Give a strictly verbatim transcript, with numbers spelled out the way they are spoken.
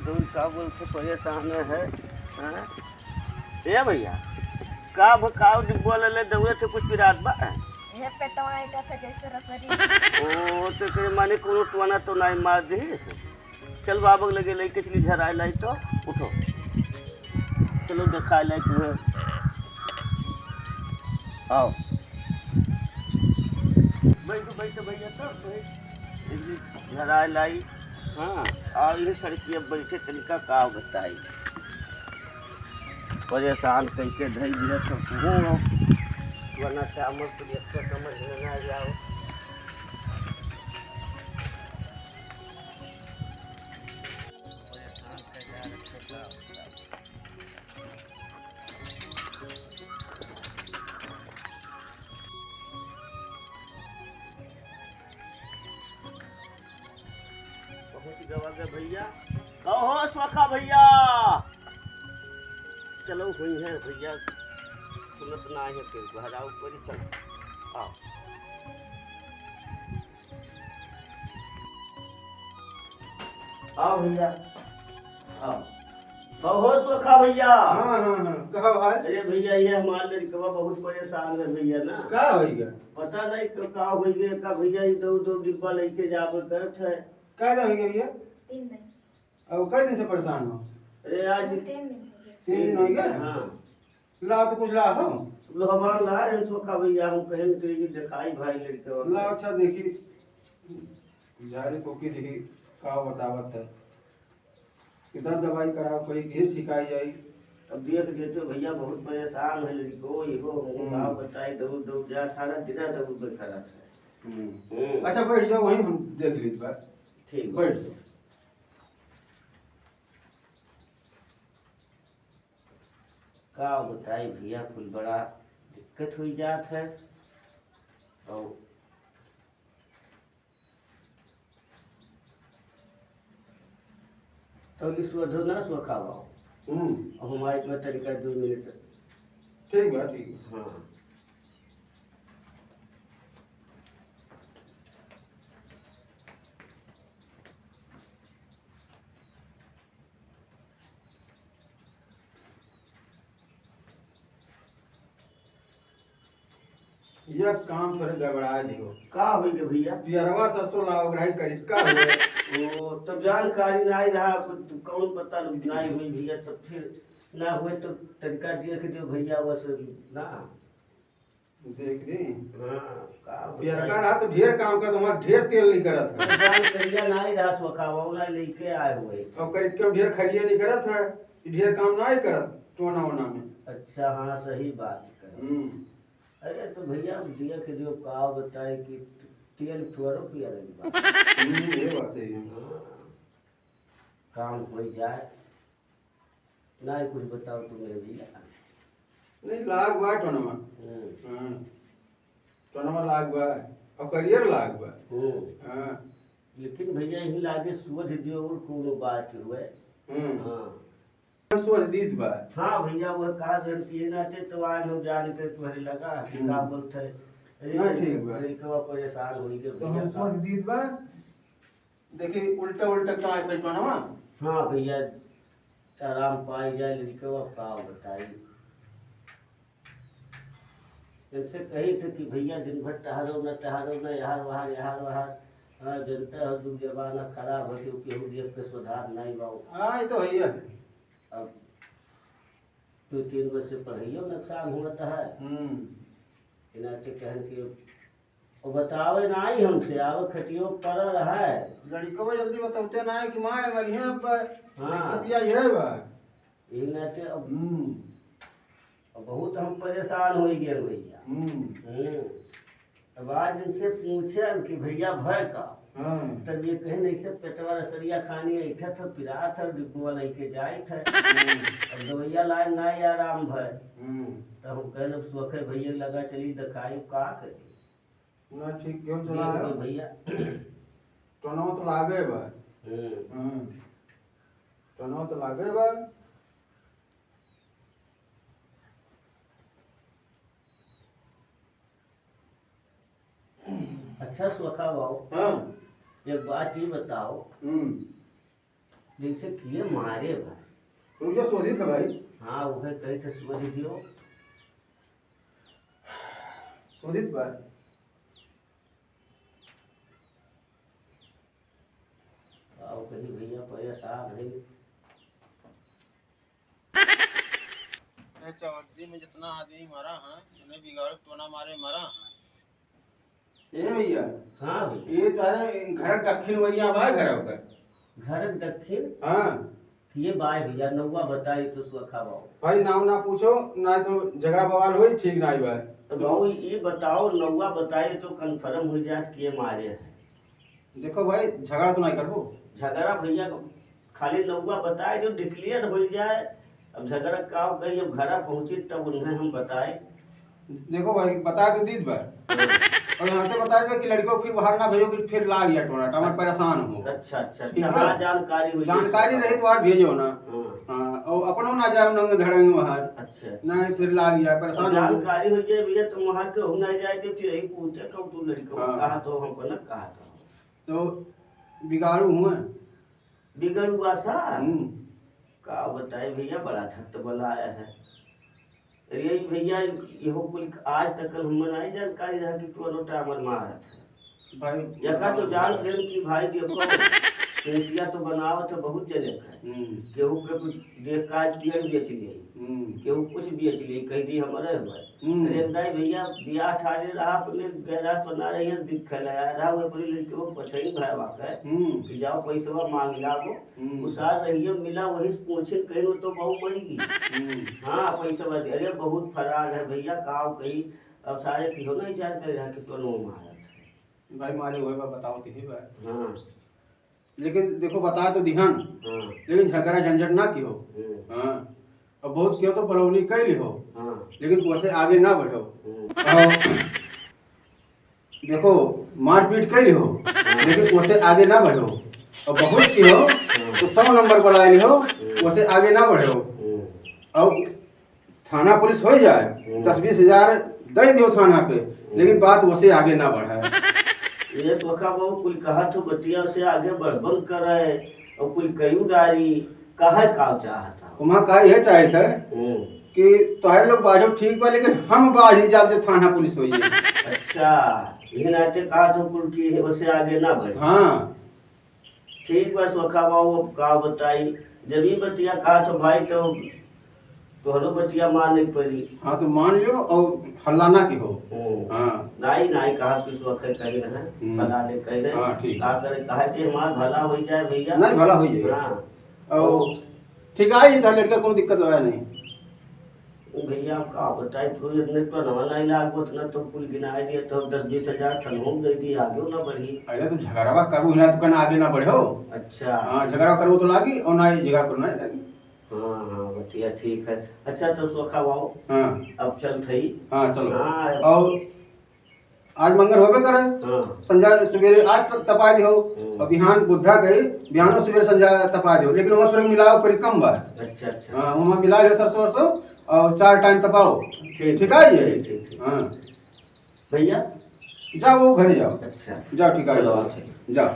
तुम का बोलते परेशान है, हाँ? ए भैया, का भकाव डिब्बा ले ले दौड़े थे, कुछ पिरात बा? ये पेटवा ऐंठत है जैसे रसरी। ओ, तो तेरे माने कोनो टोना तो नाई मार दी। चल बाबा के लगे लेके चली, झराए लाई तो। उठो, चलो देखाए लाई तुम्हें। आओ, बैठो, बैठो भैया, सब बैठ। झराए लाई। हाँ, आ ये सड़किया बैठे तनिका का बताई, परेशान कइके धई दिया सब हो, वरना चामल तो एक तो समझ में ना जाओ। पहुँच गवा गे भैया। कहो सोखा भैया। चलो हुई है भैया, सुनत ना है फिर घर आओ, कोई चल। आओ। आओ भैया, आओ। कहो सोखा भैया। हाँ, हाँ, हाँ, कहो भाई। अरे भैया, ये हमार लड़कवा बहुत परेशान है भैया ना। का होइगा? पता नहीं क-, का होइगा, का भैया, ई दो, दो डिब्बा लेके जाबे करत है। का होइगा भैया? तीन दिन। अब कई दिन से परेशान हो? अरे आज तीन दिन हो गए। तीन दिन हो गए? हाँ। ला तो कुछ ला हो। लो हमार ला रहे सोखा भैया, हम कहें कि देखाई भाई लड़के वाला। ला अच्छा देखी, झारी फूकी देखी, का बतावत है। इधर दवाई कराओ, कोई घेर छिकाई जाई। अब देख देते भैया, बहुत परेशान है लड़को, इहो हमको हम्म। का बताई, दौड़ दौड़ जा, सारा दिना दौड़ बैठा रहता है। हम्म। हम्म। अच्छा बैठ जाओ, वहीं हम देख लेते बा। ठीक बा। बैठ जाओ। का बताई भैया, कुल बड़ा दिक्कत हुई जात है। और तो ई सोधो ना सोखावा। हम्म। अब हमारे में तनिका दो मिनट। ठीक बा, ठीक बा। हाँ। यह काम थोड़े गड़बड़ाए दिहो। का होई गे भैया? पियरवा सरसों लाओ ग्राही करी का हुए? ओ, तब जानकारी नाई रहा, कुछ कौन पता नाई होई भैया, तब फिर ना होए तो तनिका देख दियो भैया, बस ना। देख दी। हाँ, का पियरका बताई? रहा तो ढेर काम करत, हमार ढेर तेल निकरत है। जान करिया नाई रहा सोखा, वो ना लेके आए हुए। अब करिक्कम ढेर खरिया निकरत है, ढेर काम नाई करत टोना ओना में। अच्छा, हाँ, सही बात है। हम्म। अरे तो भैया, देख दियो, का बताई कि तेल थोड़ो पिया रही बात। हम्म, ये बात सही है। हाँ, काम हो जाए। नहीं, कुछ बताओ तुम मेरे भैया। नहीं, लाग बा टोनवा। हम्म। हाँ। टोनवा लाग बा। और करियर लाग बा। हम्म। हाँ। लेकिन भैया, यही लागे सोच दियो और कोनो बात हुए। हम्म। हाँ। सोच दीत बा। हाँ भैया, वो कहा जन पिए ना थे तो आज हम जान के तुम्हारे लगा कि हम्म। का बोलते हैं। अरे, ना, ठीक बा। लड़कवा परेशान होई के तो भैया हम का सोच दीत बा। देखी, उल्टा उल्टा कहाँ पे टोनवा? हाँ भैया, आराम पाई जाए लड़के, अब का बताई। इनसे कही थे कि भैया दिन भर टहरो न, टहरो न, यहाँ वहाँ, यहाँ वहाँ। हाँ, जनता हो, जुग जमाना खराब हो, क्यों केहू देख के सुधार नहीं बाऊ। हाँ, ये तो है ही है। अब दो तीन बजे से पढ़ाइयो नुकसान हुआ है। हम्म। इन्हें के कहन के वो बतावे नाई हमसे, आवे खटियो पर रहे। लड़कवा जल्दी बतौते नाई कि मारे मरिहे अब। हाँ। दिक्कतिया ये बा। यही नाते अब, हम्म। अब बहुत हम परेशान हो गए भैया। हम्म। हम्म। अब आज इनसे पूछे कि भैया भय का? हाँ। तब ये कहे नहीं से पेटवा रसरिया खानी ऐठा था, पिरा था, डिब्बो लेके जाए था। हम्म। अब दवाइया लाए ना आराम भय। हम्म। तब हम कहने अब सोखे भैया लगा चली दिखाई का करी। ना, ठीक, क्यों चला है? भैया। टोनवा तो लागे बा। हम्म। हम्म। टोनवा तो लागे बा। अच्छा, सोखा बाबू। हाँ। एक बात ये बताओ। हम्म। जैसे किए मारे भाई। रुक जा, शोधित है भाई। हाँ, उहे कही थे शोध दियो। शोधित बा। आओ कही भैया परेशान है। ए चौधरी में जितना आदमी मरा है, उन्हें बिगाड़ टोना मारे मरा है। ए भैया। हाँ भैया। ये तारे घर दक्षिण वरिया बा घर ओकर। घर दक्षिण? हाँ। ये बाय भैया, नौवा बताई तो सोखा बाबू। भाई नाम ना पूछो, ना तो झगड़ा बवाल होई, ठीक ना बा। तो बाबू ये बताओ, नौवा बताई तो कन्फर्म हो जात कि ये मारे है। देखो भाई, झगड़ा तो नहीं करबो। झगड़ा भैया खाली नौवा बताए जो डिक्लेयर हो जाए। अब झगड़ा का कही, अब घरा पहुंची तब उन्हें हम बताए। देखो भाई, बता तो दीत बा। और यहाँ से बता दो कि लड़कियों फिर बाहर ना भेजो कि फिर लाग गया टोना, टावर परेशान हो। अच्छा, अच्छा, ठीक अच्छा, है? हाँ, जानकारी हो जाए जानकारी सबका। रही तो आप भेजो ना। हाँ। हाँ, और अपनो ना जाओ नंग धड़ंग बाहर। अच्छा। नहीं, फिर लाग गया, परेशान हो। जानकारी हो जाए भैया, तुम वहाँ के हो ना जाए कि फिर यही पूछे कब तू लड़का हाँ। कहा तो हम बना, कहा तो। तो बिगाड़ू हुआ। बिगड़ुआ सा? हम्म। का बताए भैया, बड़ा झट बलाया है। अरे भैया, इहो कुल आज तक हम नहीं जानकारी रहा कि कोनो टावर मारत है। भाई, या का तो जान रहे कि भाई देखो, पेटिया तो बनावत है बहुत जने का। हम्म। केहू के कुछ देख का पियर बेच लिए, हम्म। केहू कुछ बेच लिए, कह दी हमारे हुआ। हम्म। अरे दाई भैया, बियाह ठाने रहा, अपने गैरा सोना रही है, बिक खेला रहा, वो अपने लड़के को पठई भाई वाके, हम्म। कि जाओ पैसवा मांग लाओ। हम्म। उसार रहिए मिला, वही से पूछे कहीं वो तो बहू मरी गई। हम्म। हाँ, पैसवा दे, अरे बहुत फरार है भैया, काव कही, अब सारे किहो नहीं जानते रहा कि कौन वो मारा था। भाई मारे हुए बा, बताओ तो ही बा। हाँ। लेकिन देखो, बता तो दिहन, हाँ। लेकिन झगड़ा झंझट ना किहो। हम्म। हाँ। और बहुत किहो तो बलौनी कई लिहो, हाँ। लेकिन वैसे आगे ना बढ़ो। हम्म। और देखो, मारपीट कई लिहो, हाँ। लेकिन वैसे आगे ना बढ़ो। और बहुत किहो, हाँ। तो सौ नंबर बुला लिहो, हम्म। वैसे आगे ना बढ़ो। हम्म। और थाना पुलिस हो जाए, हम्म। दस बीस हजार दे दियो थाना पे, हम्म। लेकिन बात वैसे आगे ना बढ़े। ये तो का बाबू कुल कहा तो बतिया से आगे बढ़बन करे और कुल कई उडारी, काहे का चाहता? वहाँ का ये चाहे थे हम्म। कि तोहरे लोग बाजो ठीक बा, लेकिन हम बाजी जाब जो थाना पुलिस हो जाए। अच्छा, ये नाते कहा तो कुल की वैसे आगे ना बढ़े। हाँ। ठीक बा, सोखा बाबू, अब का बताई, जब ई बतिया कहा तो भाई, तो तोहरो बतिया माने के पड़ी। हाँ, तो मान लियो और हल्ला ना की हो। हम्म। हाँ। नाई, नाई कहा कि सोखे कही रहे, हम्म। भला ले कही रहे। हाँ, ठीक। का करे, कहा कि हमार भला हो जाए भैया। नहीं, भला हो जाए। हाँ। और ठीक आई था लड़का, कोनो दिक्कत रहा नहीं। ओ भैया, अब का बताई, फिर इतने तो नवा नहीं लागो, इतना तो कुल गिनाए दिए, तो दस बीस हजार तनहू दे दी, आगे ना बढ़ी। अरे, तो झगड़वा करबो ना, तो कहना आगे ना बढ़ो। अच्छा। हाँ, झगड़ा करबो तो लागी, और ना ही झगड़ा करना है लागी। हाँ, हाँ, बतिया ठीक है। अच्छा, तो सोखा बाबू, हाँ। अब चल थई। हाँ, चलो। हाँ, अब और आज मंगर होबे करे। हाँ। संझा सुबेरे आज त-, तपा दिहो। हम्म। और बिहान बुद्धा गई, बिहानो सुबेरे संझा तपा दिहो। लेकिन वहाँ थोड़ा मिलाओ, पर कम बा। अच्छा, अच्छा। हाँ, वहाँ मिला लियो सरसों वरसों और चार टाइम तपाओ। ठीक, ठीक है ये? ठीक, ठीक, ठीक। हाँ। भैया? जाओ, वो घरे जाओ। अच्छा। जाओ, ठीक है। चलो, अच्छा। जाओ।